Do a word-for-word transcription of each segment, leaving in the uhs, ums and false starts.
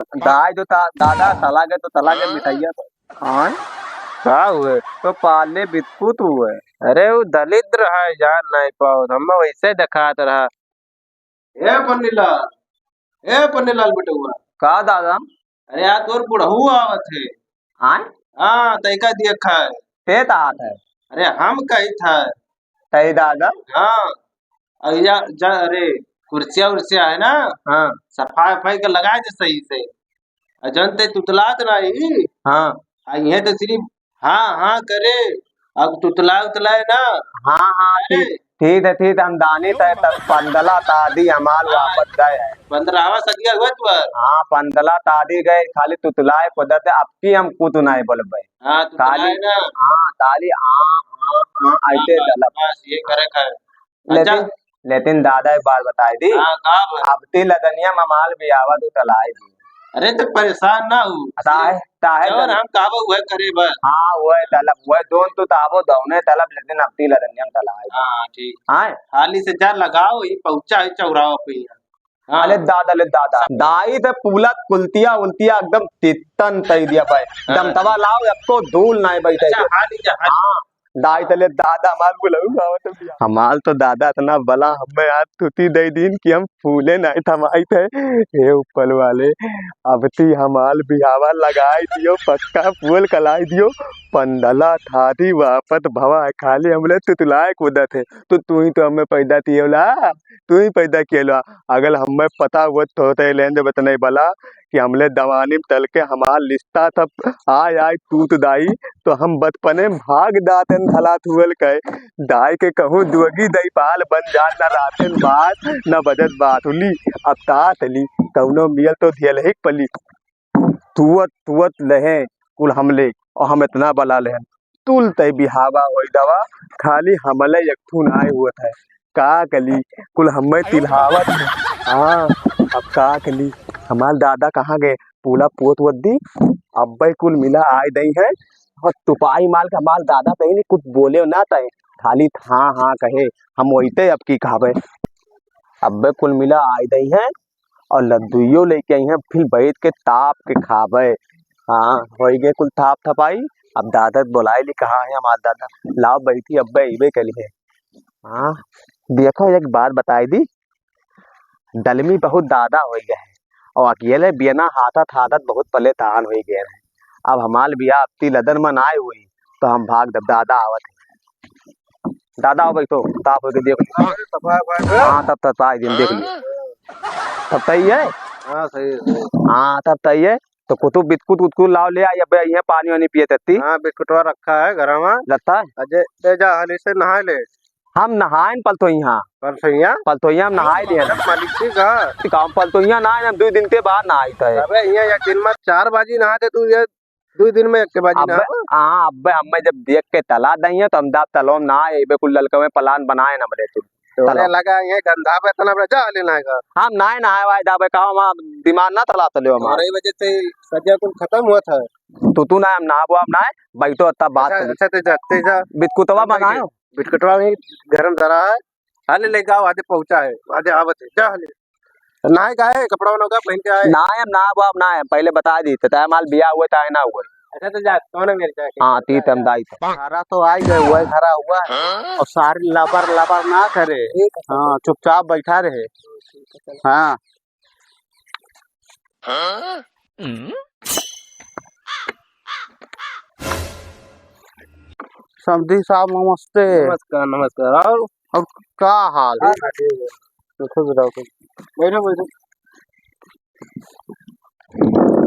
दाई तो ता-, दादा तला गए तो तला गए मिठाइया तो। हाँ? का हुए? तो पाले बिस्कुट हुए। अरे वो दलिद्र है, जान नहीं पाओ, हम वैसे देखात रहा। ए पन्नीलाल, ए पन्नीलाल बेटउआ। का दादा? अरे यार तोर बुढ़ऊ आवत है। आय? हाँ, तैका दिया खाए। ते तात है। अरे हम कही था। तई दादा? हाँ। और या, जा, अरे, कुर्सिया उर्सिया है ना? हाँ। सफाई वफाई के लगाए दे सही से। आ जौन ते तुतलात नाही। हाँ। आ इहे तो सिर्फ हाँ, हाँ करे। अब तुतला उतला है ना? हाँ, हाँ, अरे। ठीक, ठीक है, ठीक है, हम दानी तय तब पंदला तादी हमाल हाँ। वापस गए। पंद्रहवा सदिया हुआ तू अब। हाँ, पंदला तादी गए, खाली तुतलाए को दे, अब की हम कुछ नहीं बोलबे। हाँ, तुतला खाली है ना? हाँ, ताली, हाँ, हाँ, हाँ, हाँ, ऐसे बस, दलब। बस, ये करे का है। अच्छा। लेकिन, लेकिन दादा एक बात बताई दी। हाँ, का बोल? अब ती लदनिया ममाल भी आवा तू तलाई दी। अरे तो परेशान ना हो। ताहे, ताहे जौन दल- हम कहबो वह करे बस। हाँ, वह तलब, वह दोन तो ताबो दौने तलब, लेकिन अब ती लदनिया में तलाई दी। हाँ, ठीक। हाँ। हाली से जा लगाओ, ये पहुँचा है चौराहा पे यहाँ। हाँ। अले दादा, अले दादा। दाई ते पूला कुलतिया उलतिया एकदम तित्तन तई दिया भाई। हाँ। दमतवा लाओ, एको धूल नाई बैठे अच्छा, के। हाली जा, हाली। हाँ। दाई तले दादा हमाल बुलाऊ गावत बिया। हमाल तो दादा इतना बला हमें आज तुती दे दीन कि हम फूले नाई थमाई थे। हे ऊपर वाले, अब ती हमाल बिहावा लगाई दियो, पक्का पोल कलाई दियो। पंदला थाती वापस भवा है, खाली हमले तुतलाए कूदत है। तो तू ही तो हमें पैदा दियोला, तू ही पैदा कियोला। अगर हमें पता हुआ तो होते लेन जब इतने बला कि हमले दवानी में तल के हमार लिस्ता था, आय, आय, तूत दाई, तो हम बचपने में भाग दातन धला थुअल कहे। दाई के कहूँ दुअगी दई पाल बन जात, न रातन बात, न बजत बात हुली। अब तात ली, कौनो मियल तो धियल ही पली। तुअत, तुअत लहे कुल हमले, और हम इतना बला लहन। तुल तय बिहावा होई दवा, खाली हमले एक ठू नाय हुअत है। का कली, कुल हमें तिलहावत है। हाँ, अब का कली, हमार दादा कहाँ गए? पूला पोत वत दी, अब्बे कुल मिला आय दई है। और तुपाई माल का हमार दादा कहीं नहीं कुछ बोले ना तय, खाली हाँ, हाँ कहे, हम वैते अब की कहबे। अब्बे कुल मिला आय दई है और लड्डुइयो लेके आई है, फिर बैठ के ताप के खाबे। हाँ, होई गए कुल ताप थपाई। अब दादा बोलाए ली, कहाँ है हमार दादा? लाओ बैठी, अब्बे अइबे कली है। हाँ, देखो एक बात बताई दी, दलमी बहुत दादा होई गए हैं और अकेले बियना हाथत हाथत बहुत पले तान होई गए हैं। अब हमार बिया अब ती लदन मन आए हुई तो हम भाग दब दादा आवत है। दादा, आओ बैठो, ताप होके देख लो। अरे, तपाए, तपाए। हाँ, तब तपाए दिन देख लो। तब तई है? हाँ, सही है, सही है। हाँ, तब तई है। तो कुतु बिस्कुट उस्कुट लाओ ले आई, अबे ये पानी वानी पिए तत्ती। हाँ, बिस्कुटवा रखा है घर में। लत्ता? अजय, ले जा, हाली से नहाए ले। हम नहाएन पलथोइया। पलथोइया? पलथोइया हम नहाए लिए ना। मालिक ठीक है। काम पलथोइया नहाए, हम दो दिन के बाद नहाए थे। अबे, ये, ये दिन में चार बाजी नहा दे तू, ये दो दिन में एक के बाजी अब्बे, नहाओ। हाँ, अब्बे हमें जब देख के तला दई है, तो हम दाब तलो में ना आए, एबे कुल ललका में plan बनाए ना बने तू। तोरे तलो। लगा ये गंदा पे इतना बड़ा जा लेना है का? हम नाय नहाए वाए दाबे का, हम दिमाग ना तला तले हमार। हमारे वजह से सजा कुल खत्म हुआ था। तू, तू ना, हम ना, वो हम ना, बैठो, तब बात अच्छा, करी। अच्छा, ते जा, ते जा। बिस्कुटवा हम बनायो। बिस्कुटवा भी गरम धरा है। हाले लेके आओ, आधे पहुंचा है, आधे आवत है, जा हाले। नाय का है, कपड़ा वपड़ा का पहन के आए। नाय, हम ना, बाप, नाय, पहले बता दी, तो तय माल बिया हुए, तय ना हुए। अच्छा, तो जा, कौन है मेरे जाके? हाँ, तीत हम दाई तो। सारा तो आ ही गए, हुआ ही खड़ा हुआ है। हाँ? और सारी लबर लबर ना करे। ठीक है। हाँ, चुपचाप बैठा रहे। हाँ। हाँ? हम्म? समधी साहब, नमस्ते। नमस्कार, नमस्कार। और और का हाल है? हाँ, ठीक है। खुश रहो, खुश। बैठो, बैठो।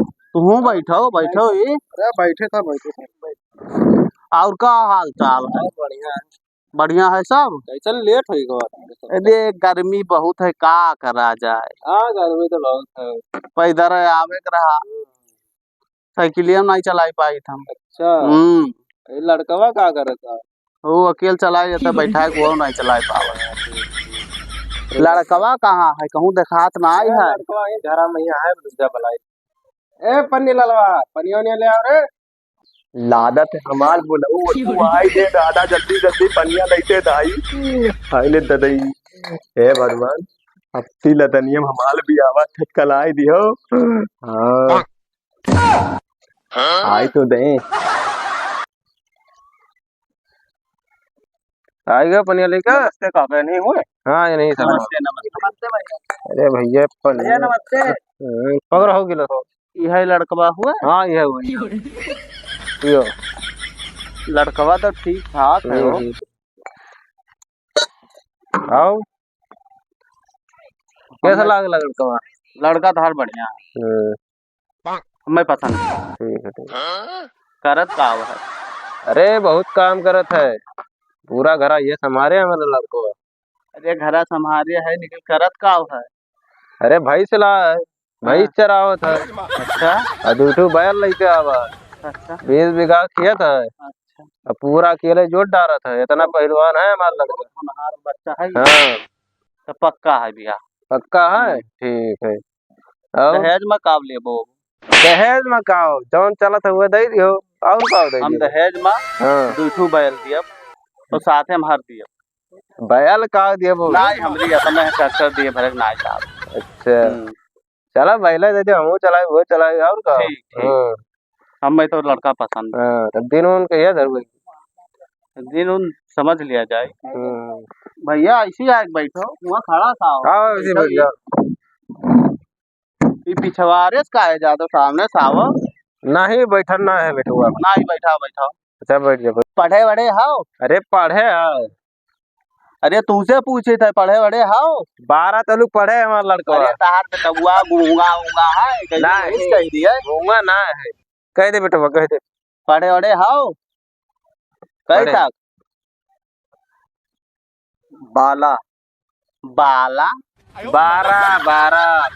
तुहूँ बैठो, बैठो ही। अरे, बैठे था, बैठे था। और का हाल चाल है? हाँ, बढ़िया है। बढ़िया है सब? कैसे late होई गवा? अरे, गर्मी बहुत है, का करा जाए? हाँ, गर्मी तो बहुत है। पैदल आवे के रहा। साइकिलिया नहीं चलाई पाई था हम। अच्छा। हम्म। ये लड़कवा का करता? वो अकेल चलाए जाता, बैठा है, वो नहीं चलाए पावे। लड़कवा कहाँ है? कहूँ देखात ना आई है। लड़कवा ये घरा में ही है, दूसरा बलाई। ए, पन्नी ललवा, पनिया वनिया ले आओ रे। लादत हमार बुलाऊ, तू आई दे दादा, जल्दी, जल्दी पनिया लइते दाई। हाय ले ददई। हे भगवान, अब ती लदनियम हमाल बियावा छटकलाई दिहो। हाँ। आई तो दे। आई गया पनिया लेकर? नमस्ते काका, नहीं हुए? हाँ, ये नहीं समझ। नमस्ते, नमस्ते। नमस्ते भैया। अरे भैया, पनिया। भैया, नमस्ते। हम्म, पकड़ हो गिलो। यह लड़कवा हुआ? हाँ, यह हुआ। यो। लड़कवा तो ठीक ठाक है हम्म, हो। हम्म। आओ। कैसा हमें लागल लड़कवा? लड़का तो हर बढ़िया है। हम्म। हमें पसंद है। ठीक है, ठीक है। करत का है? अरे, बहुत काम करत है। पूरा घरा ये संभारे है हमारा लड़कवा। अरे, घरा संभारे है, लेकिन करत का है? अरे, भैंस ला है, भैंस हाँ। चरावत है। अच्छा। और दू ठो बैल लेके आवा है। अच्छा। बीस बीघा खेत है। अच्छा। अब पूरा अकेले जोत डारत है, इतना पहलवान है हमारा लड़का। हमारा बच्चा है। हाँ। तो पक्का है बियाह। पक्का है? हम्म। ठीक है। और? दहेज में का लेबो? दहेज में का हो? जौन चलत है, वो दे दियो। और का दे हम दियो? दहेज में हाँ। दू ठो बैल दियब, और साथे में हर दियब। बैल का देबो? नाहीं, हमरी अपने है, ट्रैक्टर दिए भरे नाहीं साहब। अच्छा। हम्म। चला, बैले दे दे, हमहू चलाई, वो चलाई, और का? ठीक, ठीक। हाँ। हमें तो लड़का पसंद है। हाँ, तब दिन उन कहिया धरबे? दिन उन समझ लिया जाए। हम्म। भैया, ऐसी आके बैठो, वहाँ खड़ा था। आओ, ऐसे बैठ जाओ। ई पिछवारे से काहे जात हो, सामने से आवो। नहीं, बैठन ना है बेटुआ। नहीं, बैठा, बैठा। अच्छा, बैठ जा, बैठ। पढ़े वढ़े हौ? अरे, पढ़े है। अरे, तुमसे पूछे थे, पढ़े वढ़े हौ? बारह तलुक पढ़े हमार लड़का। अरे, तहार बेटुआ गूंगा, गूंगा है, कैसे नहीं, नहीं कह दिए? गूंगा ना है। कह दे बेटवा, कह दे। पढ़े वढ़े हौ? कह पढ़े। तक? बाला। बाला? बारह, बारह।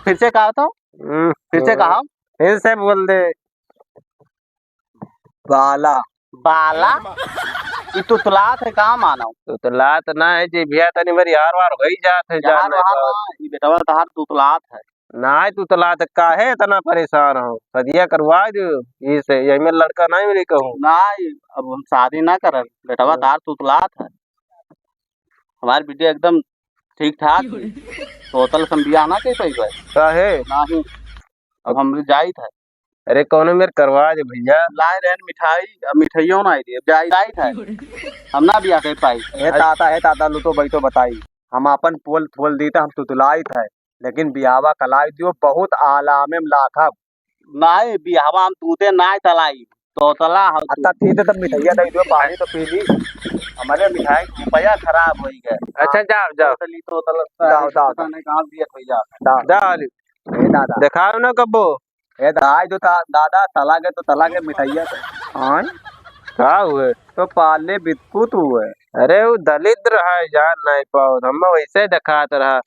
फिर से कहा तो? हम्म, फिर से हम्म। कहा? फिर से बोल दे। बाला। बाला? ई तुतलात है का मानव? तुतलात ना है जी भैया, तनी बार यार वार होई जात है, यार जान वार नहीं ना, ई बेटवा तहार तुतलात है। नाहीं, तुतलात काहे इतना परेशान हो? सदिया करवा दो, ई से, यही में लड़का नाहीं मिली कहूँ। नाहीं, अब हम शादी ना करब, बेटवा हाँ। तार तुतलात है। हमार बिटिया एकदम ठीक ठाक है। तोतल से हम बियाह ना कर पाई भाई। काहे? नाहीं, अब हम जाइत है। अरे, कौनो मेर करवा दे भैया। लाए रहन मिठाई, अब मिठाइयों ना दे, अब जाई, जाइत है। हम ना बियाह कर पाई। हे ताता, हे ताता, लुतो बैठो बताई। हम आपन पोल थोल दी त हम तुतलाइत है। लेकिन बियाहवा कलाई दियो, बहुत आला में लाखब। नाहीं, बियाहवा हम तूते नाहीं तलाई, तोतला हो अच्छा, तू। ठीक है, तब मिठाइया दे दियो, पानी तो पी ली। हमारे मिठाई के रुपया खराब होई गए। अच्छा, जाओ, जाओ। तोतली, तोतला, जाओ, जाओ, पता जाओ। नहीं कहाँ दिया भैया। जाओ। जाओ, अली। ए दादा। देखाओ ना कब्बो। ए दा-, आज तो ता-, दादा, तला गए तो तला गए मिठाइया तो। हाँ? का हुए? तो पाले बिस्कुट हुए। अरे, वो दलिद्र है, जान नहीं पाओ। हम वैसे देखात रहा।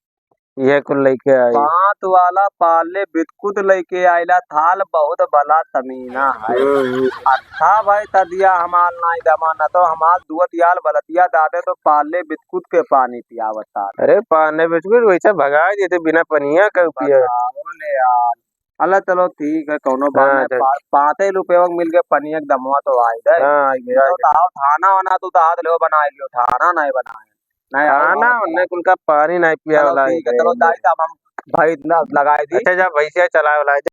इहे कुल लइके आई। पाँत वाला पाले बितकुत लइके आइला, थाल बहुत बला समीना है। हम्म, हम्म। अच्छा भाई, तदिया हमाल नाई दमा, न तो हमाल दुअत याल बलतिया दादे तो पाले बितकुत के पानी पियावत था। अरे पाले बितकुत वैसे भगाई देते बिना पनिया के पिए। बताओ ले यार। अल्लाह चलो ठीक है, कौनो बात हाँ, नहीं। तो पा-, पाँचे रुपये मिल के पनिया के दमवा तो आई जाए। हाँ, आई गया, तो आई गया। बताओ थाना वाना तू तो हाथ ले बना लियो, थाना नहीं बनाए। नहीं, खाना आओ, आओ, उन्हें कुल का पानी नहीं पिया चलो, वाला ठीक है, है। चलो, जाए, अब हम भाई इतना लगाए दी। अच्छा, जा भैंसिया चलाए वाला है।